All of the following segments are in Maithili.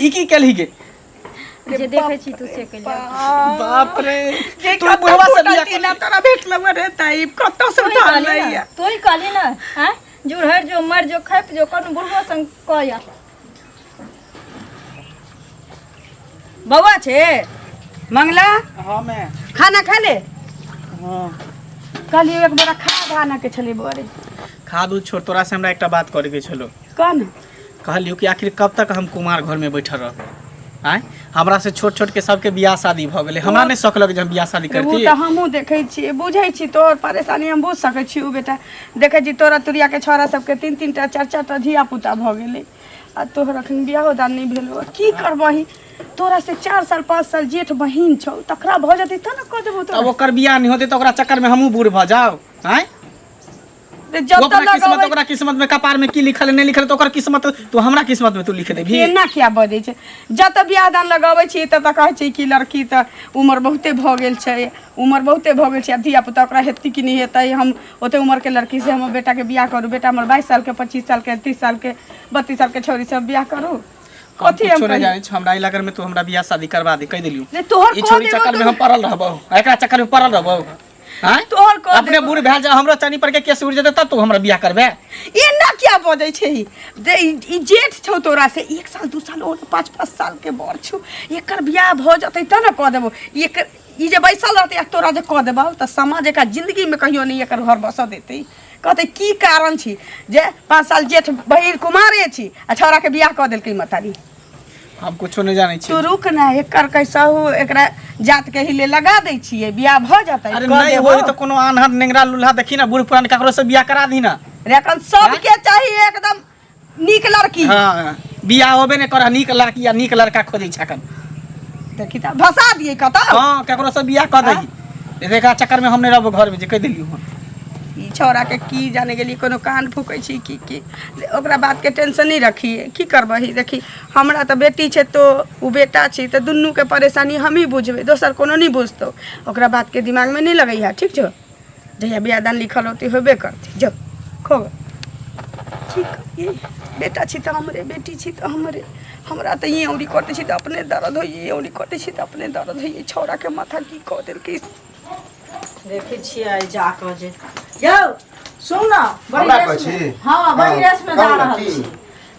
ई की केलही गे? जे देखै छी तू से केलियै। बाप रे, जे तू बुढ़वा से बियाह कतौ ना तोरा भेटलौ रे ताई, कतौ से तोही उठा कहली लैया। ना, तोही कहली ना, आँय, जुड़हर जो मर जो खप जो कोनो बुढ़बो संग कह। बौआ छे मंगला? हाँ मैं। खाना खा ले। हाँ। कहलियै एक बेरा खा धाना के छलै बौआ रे। खाद उद छोड़, तोरा से हमरा एकटा बात करे के छलो। कह ने। कहलियो कि आखिर कब तक हम कुमार घर में बैठल रहब? आँय, हमरा से छोट छोट के सबके बियाह शादी भऽ गेलै, हमरा नहि शौक लगे जे हम बियाह शादी रे, ओ करती। तऽ हमहूँ देखै छियै, बुझै छी तोहर परेशानी, हम बुझि सकै छी ओ बेटा। देखै छी तोरा तुरियाके छौड़ा सबके तीन तीन टा चारि चारि टा धिया पुता भऽ गेलै आ तोहर अखन बियाहो दान नहि भेलौ। की करबही? तोरा से 4 साल 5 साल जेठ बहिन छौ, तकरा भऽ जेतै तब ने कऽ देबौ तब तोरा। ओकर बियाह नहि होतै तऽ ओकरा चक्कर में हमहूँ बूढ़ भऽ जाउ? आँय, रे, ओ जतऽ अपना किस्मत, लगबै ओकरा किस्मत में कपार में की लिखल है, नहि लिखल है, तऽ ओकर किस्मत तू हमरा किस्मत में तू लिख देबही? एना किया बजै छै? जतऽ बियाह दान लगबै छी ततऽ कहै छै कि लड़की तऽ उमर बहुते भऽ गेल छै, उमर बहुते भऽ गेल छै, आब धिया पुता ओकरा हेतै कि नहि हेतै, हम ओते उमरके लड़की से हमर बेटाके बियाह करू? बेटा हमर 22 सालके, 25 सालके, 30 सालके, 32 सालके छौड़ी से हम बियाह करू? हम कथी हम कुछो नहि कही? जानै छी, हमरा इलाका में तू हमरा बियाह शादी करवा दे, कहि देलियौ। नहि तोहर ई कऽ छौरी देबौ चक्कर में तऽ हम पड़ल रहबौ, एकरा चक्कर में पड़ल रहबौ? आँय, तोहर कऽ अपने देबौ। बूढ़ भए जा, हमरो चानी पर के केस उड़ि जेतै, तब तू हमरा बियाह करबे? एना किया बजै छै ई? जे ई जेठ छौ तोरा से 1 साल 2 साल और 5 5 साल के बड़ छौ, एकर बियाह भऽ जेतै तब ने कऽ देबौ। एकर ई जे बैसल रहतै आ तोरा जे कऽ देबौ तऽ समाज एकरा जिंदगी में कहियो नहि एकर घर बसऽ देतै। कहतै की कारण छी जे 5 साल जेठ बहिन कुमारे छी आ छौड़ा के बियाह कऽ देलकै महतारी। हम कुछो नहि जानै छी। तू रुक ना, एकर कैसहु एकरा जात के हिले लगा दै छियै, बियाह भऽ जेतै। अरे कऽ नहि देबौ। होई तऽ कोनो आन्हर नेंगरा लूल्हा देखी ना, बूढ़ पुरान ककरो से बियाह करा दी ना। रे एखन सबके चाही एकदम नीक लड़की। हाँ, बियाह होबे नहि कर, नीक लड़की या नीक लड़का खोजै छै एखन। देखी तऽ भसा दियै कतौ। हाँ, ककरो से बियाह कऽ दही, एकरा चक्कर में हम नहि रहबो घर में, जे कहि देलियौ हन। ई छौड़ा के की जाने गेली, कोनो कान फूकै छी की की, ओकरा बात के टेंशन नहीं रखिए। की करबही? देखी, हमरा तऽ बेटी छै तो ओ बेटा छी, तऽ दुनू के परेशानी हमही बुझबै, दोसर कोनो नहीं बुझतौ। ओकरा बात के दिमाग में नहीं लगैहा, ठीक छौ? जहिया बियाह दान लिखल होतै होबे करतै। जो खो। की करियै? बेटा छी तऽ हमरे, बेटी छी तऽ हमरे। हमरा तऽ ई औरी कटै छी तऽ अपने दर्द होइए, ई औरी कटै छी तऽ अपने दर्द होइए। छौड़ाके माथा की कऽ देलकै? देखै छियै आइ जा कऽ जे यौ सुन न, बड़ी हमरा रेस कहै में छी? हाँ, बड़ी हाँ, रेस में जा कहू ने, रहल की? छी।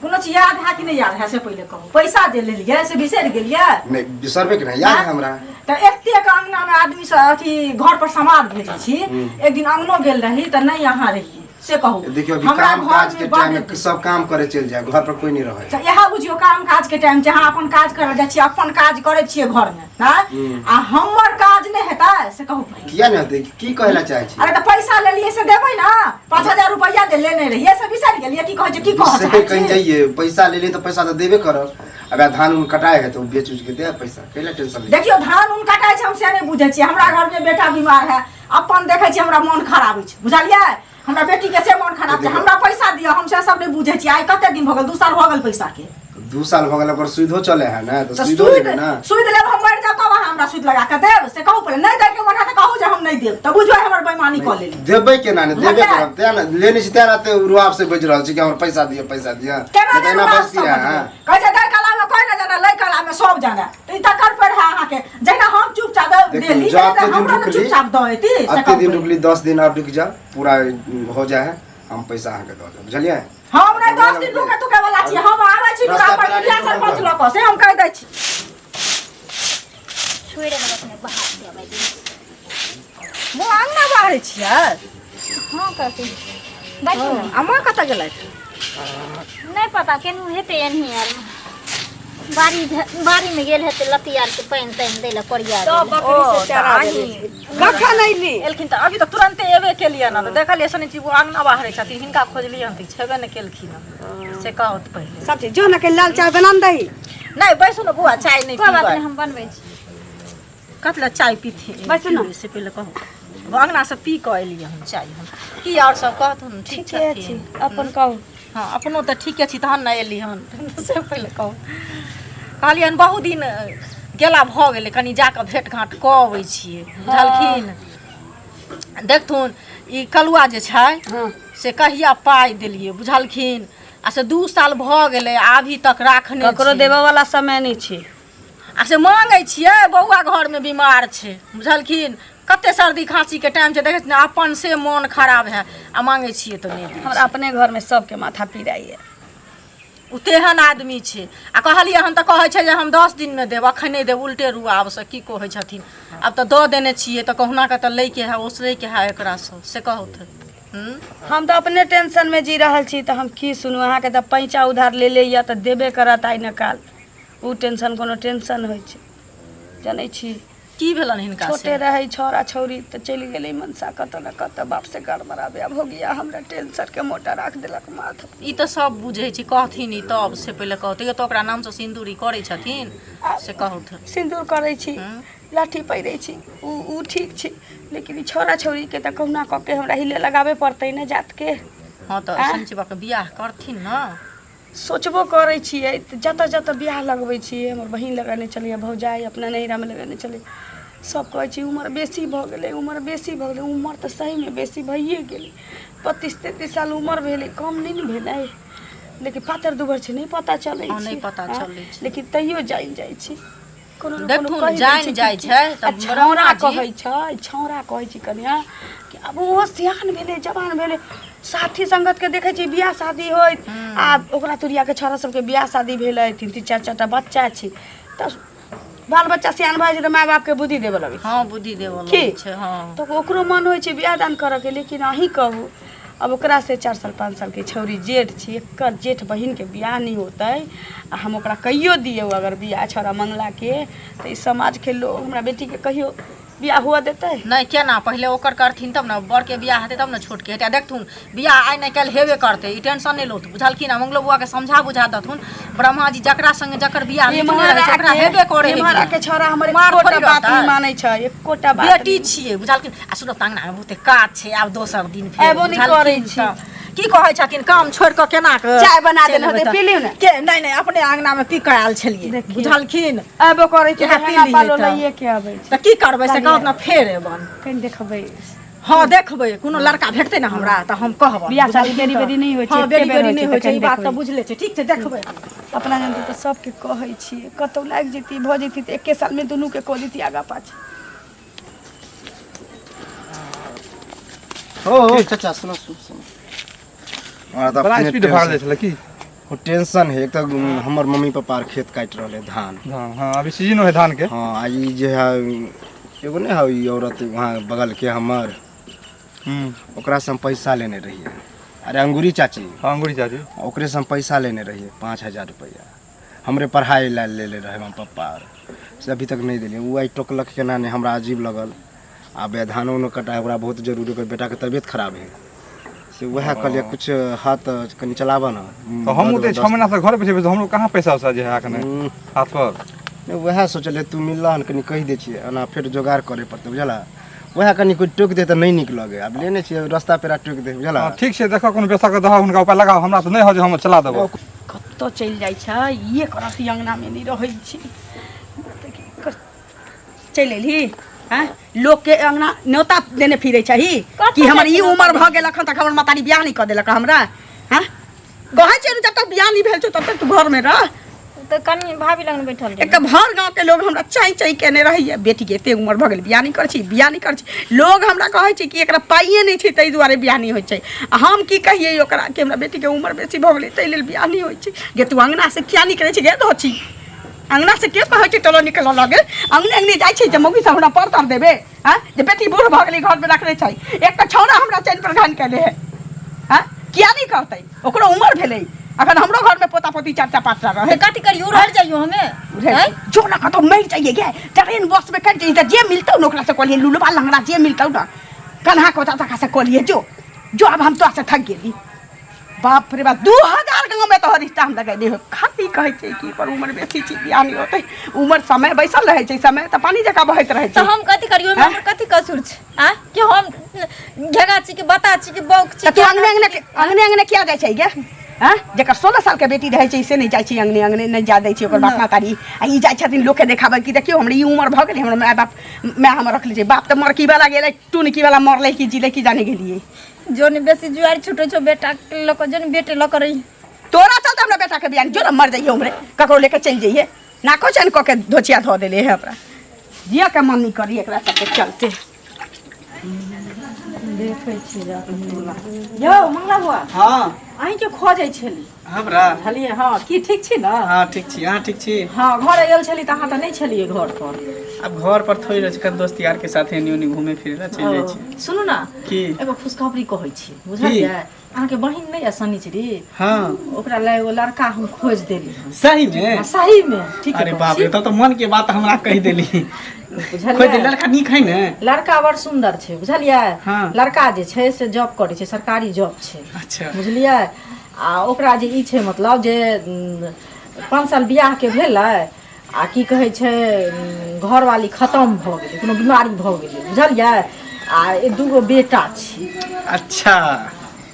कोनो चीज याद है कि नहीं याद है से पहिले कहू। पैसा जे लेलियै से बिसरि गेलियै? नहि बिसरबे के नहि, याद है हमरा। तऽ एतेक अंगना में आदमी सब अथी घर पर समाद भेजै छी, एक दिन अंगनो गेल रही तऽ नहि अहाँ रहियै, से कहू। देखियौ अभी हमरा काम घर काज में के बड टाइम में सब काम करे चलि जाए, घर पर कोई नहीं रहे। तऽ इएह बुझियौ काम काज के टाइम छै, अहाँ अपन काज करऽ जाइ छियै, अपन काज करै छियै घर में, आँय? आ हमर काज नहि हेतै से कहू पहिले। किया नहि हेतै? की कहै लए चाहै छी? अरे तऽ पैसा लेलियै से देबै ने? 5000 रुपैआ जे लेने रहियै से बिसरि गेलियै? की कहै छै, की कहऽ से चाहै कहीं छी? जाइए, पैसा लेलियै तऽ पैसा तऽ देबे करब। अब धान उन कटाए है तऽ ओ बेच उच के दे पैसा, कैला टेंशन लै? देखियौ, धान उन कटाइ छै हम से नहि बुझै छियै। हमरा घर में बेटा बीमार है, अपन देखै छियै हमरा मोन खराब अछि, बुझलियै? हमरा बेटी के से मोन खराब छै। हमरा पैसा दिअ, हम से सब नहि बुझै छियै। आइ कते दिन भऽ गेल? 2 साल भऽ गेल पैसा के। 2 साल भऽ गेल, ओकर सुइधो चले है ने, तऽ तऽ सुइधो सुइद लेबै ने। सुइद लेब, हम मरि जायब तब अहाँ हमरा सुइद लगा के देब, से कहू पहिले। नहि दै के मन है तऽ कहू जे हम नहि देब, तऽ बुझबै हमर बेईमानी कऽ लेली। देबै केना नहि देबे बुझलियै? करब, तें ने लेने छी, तें ने एते रुआब से बाजि रहल छी कि हमर पैसा दिअ, पैसा दिअ। केना नहि तऽ नहि एना रुआब बजती से रहै? बजबै? कहै छै दै कला में कोई नहि जाने, लै कला में सब जाने, तऽ ई तकर पर है अहाँके। जहिना हम चुपचाप दऽ देखियौ, देली जँ तहिना एते दिन हमरो ने रुकली, चुपचाप दऽ एती, से एते कहू दिन पहिले। रुकली, 10 दिन आब रुकि जाउ, पूरा हो जाए है, हम पैसा अहाँके दऽ देब, बुझलियै? हम नहि 10 दिन रुके तुके वाला छी, हम आबै छी रास्ता दुकान पर पर मुखिया सरपंच लऽ कऽ, से हम कहि दै छी। छोड़ि देबै अपने बाहर देबै। बौआ, अङ्गना बाहरै छियै? हँ काकी, बैठू ने। आ माँ कतऽ गेलथि? नहि पता, केनहु हेतै एनही आर बाड़ी बाड़ीमे गेल हेतै लत्ती आरके पानि तानि दै लए, कोरिया दै सब लए। बकरी ओ, से तऽ चरा अहीं देने छै। कखन अयली? एलखिन तऽ अभी तऽ तुरन्ते एबे केलियै ने, तऽ देखलियै सुनै छी ओ अङ्गना बाहरै छथिन, हिनका खोजलियै हन तऽ छेबे नहि केलखिन हन, से कहत पहिले। सब चीज जो ने के लाल चाय बना ने दही। नहि, बैसू ने बौआ, चाय नहि कोइ बात पीबै। नहि, हम बनबै छी। कथी लए चाय पीथिन? बैसू ने। पीबै से पहिले कहू। अङ्गनासँ पी कऽ एलियै हन चाय हम। की आओर सब कहथुन, ठीक ठीके छी। छथिन? अपन कहू। हँ, अपनो तऽ ठीके छी तहन ने एली हन, से पहिले कहू। कहलियै हन बहुत दिन गेला भऽ गेलै, कनि जाकऽ भेँट घाँट कऽ अबै छियै, बुझलखिन? देखथुन, ई कलुआ जे छै हाँ से कहिया पाइ देलियै, बुझलखिन? आ से 2 साल भऽ गेलै, आ अभी तक राखने ककरो छै। देबऽ वाला समय नहि छै। आ से मांगै छियै, बौआ घरमे बीमार छै, बुझलखिन? कते सर्दी खाँसीके टाइम छै, देखै छी ने, अपन से मोन खराब है आ मांगै छियै तऽ नहि दै। हमरा अपने घरमे सबके माथा पिराइए। ओ तेहन आदमी छै। आ कहलियै हन तऽ कहै छै जे हम 10 दिनमे देब, अखन नहि देब। उल्टे रुआबसँ की कहै छथिन। आब तऽ दऽ देने छियै, तऽ कहुना कऽ तऽ लैके है, ओसरैके है एकरासँ, से कहौथ। हम तऽ अपने टेंशनमे जी रहल छी, तऽ हम की सुनू अहाँके? तऽ पैंचा उधार लेले यऽ तऽ देबे करत आइ ने काल्हि। ओ टेंशन कोनो टेंशन होइ छै, जनै छी? की भेलनि हिनका छोटे से? रहै छौड़ा छौरी तऽ चलि गेलै मनसा कतऽ ने कतऽ। बाप से गड़बड़ाबे आब हो गया, हमरा टेंशन के मोटा राख देलक माथ। ई तऽ सब बुझै छै, कहथिन ई तब से पहिले कहतै तऽ ओकरा नामसँ सिन्दूरी करै छथिन, से कहौथ। सिन्दूर करै छी, लाठी पहिरै छी, उ उ ठीक छै, लेकिन ई छौड़ा छौरीके तऽ कहुना कऽ के हमरा हिले लगाबे पड़तै ने जातके। हँ, तऽ शनिचरके बियाह करथिन ने। सोचबो करै छियै तऽ जतऽ जतऽ बियाह लगबै छियै, हमर बहिन लगेने छलैए, भौजाइ अपना नैहरामे लगेने छलै, सब कहै छै उमर बेसी भऽ गेलै, उमर बेसी भऽ गेलै। उमर तऽ सहीमे बेसी भइए गेलै, 32-33 साल उमर भेलै, कम नहि ने भेलै, लेकिन पातर दुबर छै, नहि पता चलै हँ, नहि छै। पता आँय? चलै छै। लेकिन तैयो जानि जाइ छै कोनो ने कोनो देखथुन, कहि दै जानि छै जाइ कि छै आ तऽ छौड़ा ब्रह्माजी कहै छै, छौड़ा कहै छै कनिया कि आब ओहो सियान भेलै, जवान भेलै, साथी संगतके देखै छियै बियाह शादी होइत, आ ओकरा तुरियाके छौड़ा सबके बियाह शादी भेलै, तीन तीन चारि चारिटा बच्चा छै, तऽ बाल बच्चा सियान भऽ जाइ छै तऽ माय बापके बुद्धि देबऽ लगै छै। हँ, बुद्धि देबऽ की? लगै छै, हँ। तऽ ओकरो मन होइ छै बियाह दान करऽके, लेकिन अहीं कहू, आब ओकरा से 4 साल 5 सालके छौरी जेठ छी, एकर जेठ बहिनके बियाह नहि होतै आ हम ओकरा कहियो दियौ अगर बियाह छौड़ा मंगलाके, तऽ ई समाजके लोग हमरा बेटीके कहियो बियाह हुअ देतै? नहि, केना? पहिले ओकर करथिन तब ने बड़के बियाह हेतै, तब ने छोटके हेतै। आ देखथुन, बियाह आइ नहि काल्हि हेबे करतै, ई टेंशन नहि लौथ, बुझलखिन? आ मंगलो बौआके समझा बुझा देथुन। ब्रह्माजी जकरा संगे जकर बियाह लिखने रहै छै, ओकरा हेबे करै है। एम्हर के छौड़ा हमर कुमार एकोटा थोड़ी बात नहि रहतै। मानै छै, एकोटा बात बेटी नहि। छियै, बुझलखिन? आ सुनब तऽ अङ्गनामे बहुते काज छै, आब दोसर दिन फेर अयबो नहि बुझलखिन? करै छी। तऽ की कहै छथिन, काम छोड़ि कऽ केना कऽ चाय बना चलि देने एबै हेतै, तऽ? पी लियौ ने। के नहि नहि, अपने अङ्गनामे पी कऽ आयल छलियै। देखियौ। बुझलखिन? अयबो करै छै इएह तऽ पी हेंगा लियै पालो तऽ। लैए के अबै छै। तऽ की करबै, से कहत ने फेर एबन। कनि देखबै। हँ, देखबै, कोनो लड़का भेटतै ने हमरा तऽ हम कहब। बियाह शादी बेरी बेरी नहि होइ छै, हँ, एके बेरी बेर बेरी होइ नहि छै, होइ छै, तऽ ई बात कनि तऽ बुझले छै। ठीक छै, देखबै। अपना जानते तऽ सबके कहै छियै, कतहु लागि जैती, भऽ जैती तऽ एके सालमे दुनूके कऽ दैती आगाँ पाछाँ। हो हो चाचा, सुनो सुनो सुनो, हमरा तऽ बड़ा अपने स्पीड भागल जाइ टेंशन छलै की? हो, टेंशन है। एक तऽ हमर मम्मी पापा आर खेत काटि रहले धान। धान, हाँ, अभी सीजन है धान के। हाँ, आ ई जे है एगो नहि है ई औरत वहाँ बगल के हमर, ओकरा से हम पैसा लेने रहियै। अरे अंगूरी चाची। हाँ, अंगूरी चाची। ओकरे से हम पैसा लेने रहियै 5000 रुपैआ, हमरे पढ़ाइ लए लेले रहै हमर पप्पा आर, से अभी तक नहि देलियै। ओ आइ टोकलक केना नहि, हमरा अजीब लगल। आ धानो उनो कटाइ ओकरा बहुत जरूरी, ओकर बेटाके तबियत खराब है, से वएह कहलियै कुछ हाथ कनि चलाबऽ ने। तऽ हमहूँ तऽ 6 महीना से घर पे छियै, हमरो कहाँ पैसा उसा जे है एखन हाथ पर। नहि, वएह सोचलियै तू मिलला हन, कनि कहि दै छियै, एना फेर जोगाड़ करे पड़तै, बुझला? वएह कनि कोइ टोकि दे तऽ नहि नीक लगे, आब लेने छियै, रस्ता पेरा टोकि दे, बुझला? हाँ, ठीक छै, देखऽ कोनो व्यवस्था कऽ दहऽ हुनका, उपाय लगाउ, हमरा तऽ नहि हो जे हम चला देबो। कतऽ चलि जाइ छै एक रति अङ्गनामे नहि रहै छै। चलि एलही? आँय, लोकके अङ्गना न्योता देने फिरै छही कतऽ कि हमर जाइ ई छै उमर न्योता? भऽ गेल, अखन तक हमर महतारी बियाह नहि कऽ देलक हमरा। हँ, कहै छै जब तक बियाह नहि भेल छौ तब तक तू घरमे रह। तऽ कनि भाभी लग बैठल एक रही। तऽ भर गाँवके लोग हमरा चाँइ चाँइ केने रहैए, बेटीके एते उमर भऽ गेल, बियाह नहि करै छी, बियाह नहि करै छी। लोग हमरा कहै छै कि एकरा पाइए नहि छै, ताहि दुआरे बियाह नहि होइ छै। आ हम की कहियै ओकरा कि हमरा बेटीके उमर बेसी भऽ गेलै, ताहि लेल बियाह नहि होइ छै। गे, तू अङ्गनासँ किया निकलै छै? गे धोची, अङ्गनासँ के कहै छै तोरा निकलऽ लगे? अङ्गने अङ्गने जाइ छै जे मौगी सब हमरा पर तर देबे। आँय, जे बेटी बूढ़ भऽ गेलै, घरमे रखने छै। एकटा छौड़ा हमरा चैन पर घान केने है। आँय, किया नहि करतै? ओकरो उमर भेलै अखन, हमरो घरमे पोता पोती चारिटा पाँचटा रहै। तऽ कथी करियौ, उड़हर जाइयो हमे? आँय? जो ना कतौ मरि जाइए गे, ट्रेन बस में कटि जाइए, जे मिलतौ ने ओकरा से कहलिए, लुलबा लंगड़ा जे मिलतौ ने, कन्हा कोता तका से कहलिए जो जो, अब हम तोरा से थक गेली। बाप रे बाप, 2000 गाँव में तोहर रिश्ता हम लगेने हो, खाली कहै छै कि पर उमर बेसी छै, बियाह नहि होतै। उमर समय बैसल रहै छै, समय तऽ पानी जकाँ बहैत रहै तऽ छै। हम कथी करियौ ओहिमे? आँय? हमर कथी कसूर छै? आँय, कि हम घेगा छी कि बता छी कि बौक छी? तऽ तू अंगने अंगने अंगने अंगने किया जाइ छै गे? आँय, जेकर 16 साल के बेटी रहै छै से नहि जाइ छै अंगने अंगने, नहि जा दै छै ओकर बाप महतारी, आ ई जाइ छथिन लोकके देखाबै कि देखियौ हमर ई उमर भऽ गेलै, हमर माय बाप माय हमर रखले छै। बाप तऽ मरकी वाला गेलै, टुनकी वाला मरलै कि जीलै की जाने गेलियै। जोन बेसी जुआर छूटे छौ बेटा के लऽ कऽ, जोन बेटे लऽ कऽ रही। तोरा चलते हमरा बेटा के बियाह जो मर जाइए उम्रे ककरो लेके चलि जाइए नाको चैन कऽ के धोचिया धऽ देले है हमरा जिया के मन नहीं करी एकरा सबके चलते। देखै छी यौ मंगला बुआ। हाँ। अहीं के खोजै छली। हमरा? बुझलियै? हाँ, की ठीक छी ना? हाँ ठीक छी, अहाँ ठीक छी? हाँ, घर आयल छली तऽ अहाँ तऽ नहि छलियै घर पर। आब घर पर थोड़ी रहै छी, कनि दोस्त यार के साथे एनी ओनी घूमे फिरे ला चलि जाइ छी। सुनू ना। की? एगो खुशखबरी कहै छी, बुझलियै? अहाँके बहिन नहि यऽ सनीचरी? हाँ। ओकरा लए एगो लड़का हम खोजि देली हन। सही में? हाँ, सही में। ठीक। अरे बाप रे, तब तऽ मन के बात हमरा कहि देली। बुझलियै? खोजि देली, लड़का नीक है ने? लड़का बड़ सुन्दर छै, बुझलियै? हाँ। लड़का जे छै से जॉब करै छै, सरकारी जॉब छै। अच्छा। बुझलियै? आ ओकरा जे ई छै मतलब जे 5 साल बियाहके भेलै आ की कहै छै घरवाली खतम भऽ गेलै, कोनो बीमारी भऽ गेलै, बुझलियै? आ 2 गो बेटा छै। अच्छा,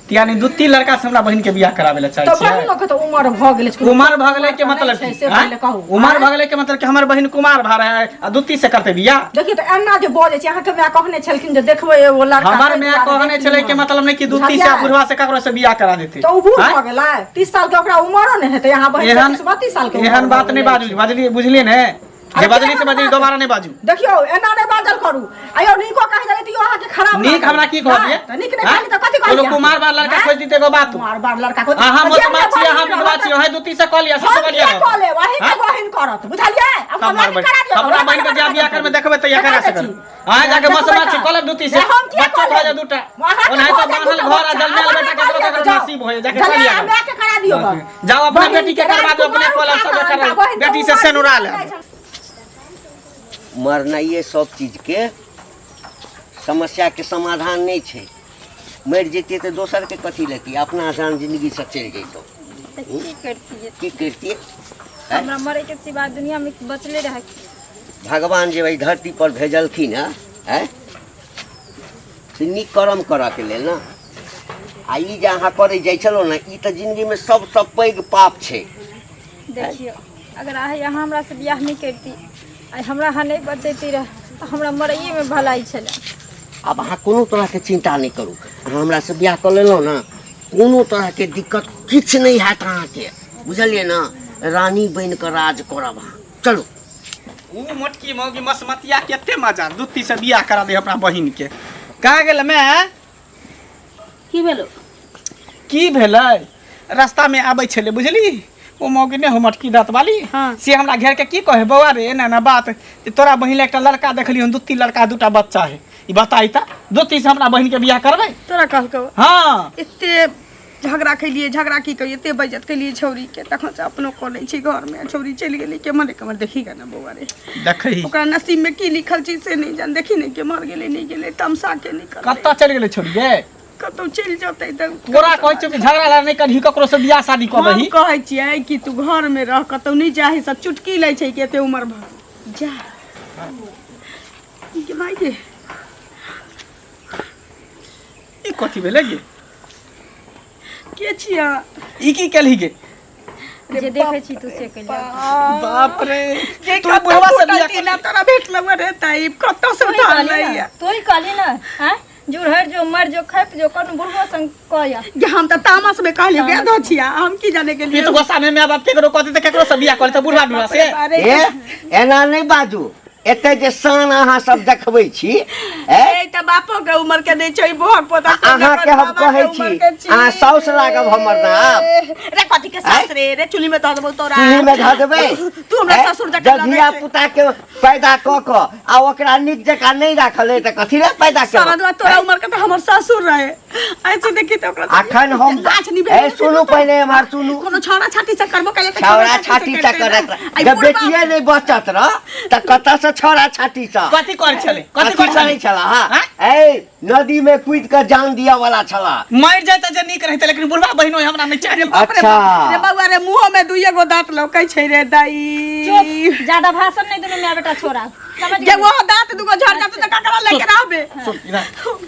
त यानी 2-3 लड़का से हमरा बहिन के बियाह करावे ला चाहै तऽ छियै? बहिनोके तऽ उमर भऽ गेलै। उमर भऽ गेलै के मतलब छै की? से पहिले कहू। उमर भऽ गेलै के मतलब कि हमर बहिन कुमार भऽ रहा है आ 2-3 से करतै बियाह? देखियौ तऽ एना जे बजै छै, अहाँके माय कहने छलखिन जे देखबै एगो लड़का, हमर ताहि माय दुआरे कहने छलै के देखलियै। मतलब नहि कि 2-3 से बुझलियै? बुढ़वा से ककरो से बियाह करा देतै। तऽ ओ बूढ़ आँय? भऽ गेलै, 30 साल के ओकरा उमरो नहि हेतै। अहाँ बहिन एहन 32 साल के उमर एहन भऽ बात नहि गेलै। बाजू, बाजलियै बुझलियै ने? जे अरे बजली से केहन बजली, बात? दोबारा नहि बाजू। देखियौ, एना नहि बाजल करू। आयौ, नीको कहि देलै तऽ अहाँके खराब नीक लागल। हमरा की कहलियै? तऽ नीक नहि कहली तऽ कथी कोनो कहलियै? कुमार बार लड़का आँय? खोजि दितै एगो बात। कुमार बार लड़का खोजि अहाँ तऽ जे मोसमा छी, अहाँ बहिन विधवा रहत, छी, अहाँ 2-3 से कऽ लिअ, हम सबसँ बढ़िया किया रहत। कऽ लेब? अहींके आँय? बहिन करत, बुझलियै? आब तब हमरा मारबै। नहि करा दियौ, अपना बहिन के जा बियाह करबै देखबै तऽ करा देखा सकल। दै छी। अहाँ जाके देखबै मसमा छी तऽ। कऽ लेब 2-3 से। नहि, हम किया बच्चो कऽ भऽ लेब? जाय 2टा। अहाँके ओनाहितो भऽ जाय बान्हल दूटा घर आ बच्चा, जन्मायल अहाँ बेटा कऽ ककरो लिअ, ककरो जाउ। नसीब होय, जाके कऽ बुझलियै? लिअ। मायके करा दियौ गऽ। जाओ अपना बहिन बेटी के करवा दियौ, अपने कऽ लेब, सब राजकुमार करा बहिन के बेटी से उमर सेनुरा लेब। मरनाइए सब चीजके समस्याके समाधान नहि छै। मरि जैतियै तऽ दोसरके कथी लेतियै, अपना आसान जिंदगीसँ चलि जैतहुँ। तऽ की करतियै? की करितियै? हमरा मरैके सिवा दुनियामे बचले रहै की? भगवान जे एहि धरती पर भेजलखिन हँ आँय से नीक कर्म करऽके लेल ने। आ ई जे अहाँ करै जाइ छलहुँ ने, ई तऽ जिंदगीमे सबसँ पैघ पाप छै। देखियौ, अगर आइ अहाँ हमरासँ बियाह नहि करती, आइ हमरा अहाँ नहि बचैती रह, तऽ हमरा मरैएमे भलाई छलै। आब अहाँ कोनो तरहके चिन्ता नहि करू। अहाँ हमरासँ बियाह कऽ लेलहुँ ने, कोनो तरहके दिक्कत किछु नहि हैत अहाँके, बुझलियै ने? रानी बनि कऽ राज करब अहाँ। चलू। ऊ मोटकी मौगी मसमतिया के एते मजा 2-3 से बियाह करा दे अपना बहिन के। कहाँ गेल मैं? की भेलो? की भेलै, रास्ता में आबै छलै बुझली, ओ मौगी नहि हो मटकी दाँत वाली। हाँ। से हमरा घेर के की कहे, बौआ रे, एना एना बात जे तोरा बहिन लए एकटा लड़का देखली हन, 2-3 लड़का 2टा बच्चा है। ई बताई तऽ 2-3 से हमरा बहिन के बियाह करबै? तोरा कहलकौ? हाँ। एते झगड़ा केलियै, झगड़ा की कहियै, एते बेइज्जत केलियै छौरी के, तखन से अपनो कऽ लै छी घरमे। छौरी चलि गेलै केम्हर केम्हर, देखी गे ने बौआ रे। देखही ओकरा नसीब में की लिखल छै से नहि जान। देखी ने केम्हर गेलै, नहि गेलै, तमसा के निकल कतऽ चलि गेलै छोरी गे? कतौ चलि जतै तऽ तोरा कहै छियौ कि झगड़ा लड़ा नहि करही, ककरो से बियाह शादी कऽ हम दही। कहै छियै कि तू घर में रह, कतौ नहि जाही। सब चुटकी लै छै कि एते उमर भऽ जा गे माय गे। ई कथी भेलै गे? के छियै? ई की केलही गे? जे देखै छी तू से केलियै। बाप रे, जे तू बुढ़वा से बियाह टीना तोरा भेटलौ रे ताई, कतौ से तोही उठा कहली लैया? ने, तोही कहली ने, आँय जुड़हर जो मर जो खैप जो कोनो बुढ़बो संग कह। गे, हम तऽ तामस में कहलियौ गे धोछिया, हम की जाने ई गेलियै। तऽ गुस्सा में my बाप केकरो कहतै तऽ केकरो से बियाह करतै बुढ़वा बुढ़वा से। अरे ए, एना नहि बाजू। एते जे शान अहाँ सब देखबै छी ए ए तऽ बापो के उमर के नहि छै बोहक पोता। अहाँके हम कहै छी, अहाँ साउस लागब हमर ना आब। रे, कथी के सास रे? रे, चुल्ही में धऽ देबौ तोरा। चूल्ही में धऽ देबै। तू हमरा ए, ससुर जकाँ जब लगै धिया छै। पुता के पैदा कऽ कऽ आ ओकरा नीक जकाँ नहि राखल है तऽ कथी ले पैदा केलहुँ? सरदवा, तोरा उमर के तऽ हमर ससुर रहे। ऐसे देखी तऽ ओकरा अखन हम गाछ नहीं भेल। ए सुनू, पहिले एम्हर सुनू। कोनो छौड़ा छाती से करबो कइले तऽ छौड़ा छाती से करत रह। जब बेटिए नहि बचत रह तऽ कतऽ से छौड़ा छाती से? कथी करै छलै? कथी कथी करै करै छलै? छला? हाँ, ए नदी में कूद कऽ जान दिया वाला छला। मरि जाइते जे नीक रहितै, लेकिन बुढ़वा बहिनो हमरा नहि चाही। अच्छा। रे बौआ रे, मुँहो में दुइये गो दांत लौकै छै रे दाई। चुप, ज्यादा भाषण नहीं दुनू my बेटा छोरा, समझ जे गेली? वो दांत दुगो झड़ जाते तऽ ककरा लेके रहबे? सुन, इधर।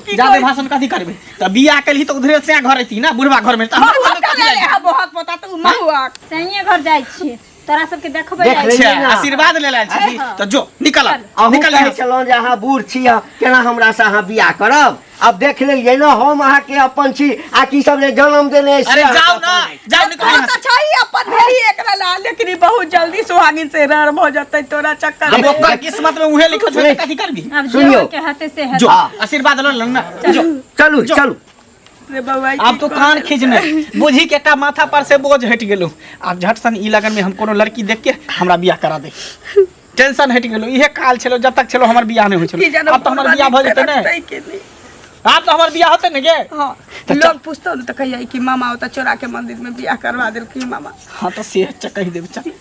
की जादे कहै? भाषण कथी करबे? तऽ बियाह केलही तऽ उधरे से घर अयती ना बुढ़वा घर में तऽ हमरा महुआ घर में कथी ले लागि? हा बहुत पोता तू महुआ। सहिए घर जाइ छियै, तोरा सबके देखबै देख जाइ लेलियै छियै। ना। आशीर्वाद ले लायल छी तऽ जो निकल। अहूँ निकल कहै यहाँ से। छलहुँ जे अहाँ बूढ़ छी, केना हमरा से अहाँ बियाह करब? आब देख लेलियै ने हम अहाँके अपन छी आ की सब जे जन्म देने अछि से अरे अहाँके जाओ ना अपन अछि। जाओ निकलो हाँ यहाँ तऽ से। छै अपन भेली एकरा ला लेकिन ई बहुत जल्दी सुहागिन से रर भऽ जेतै तोरा चक्कर अब में। ओकर किस्मत में उहे लिखल छै त कथी करबी आब जे सुनियौ। होइके हेतै से हेतै जो हाँ। आशीर्वाद ल ल ना जो चलू चलू रे बौआ, ई आब तो की कान कऽ खींचने बुझी के एकटा माथा पर से बोझ हटि गेलो आब झट सन ई लगन में हम कोनो लड़की देख के हमरा बियाह करा दे टेंशन हटि गेलो इहे काल छलो जब तक छलो हमर बियाह नहीं होइ की छलो जानो आब तो हमर बियाह भऽ जेतै ने रखतै कि नहि। आब तो हमर बियाह होतै ने गे हाँ लोग पूछतो ने तऽ कहिया कि मामा ओतऽ चोरा के मंदिर में बियाह करवा देलखिन मामा हाँ तो से कहि देब चल।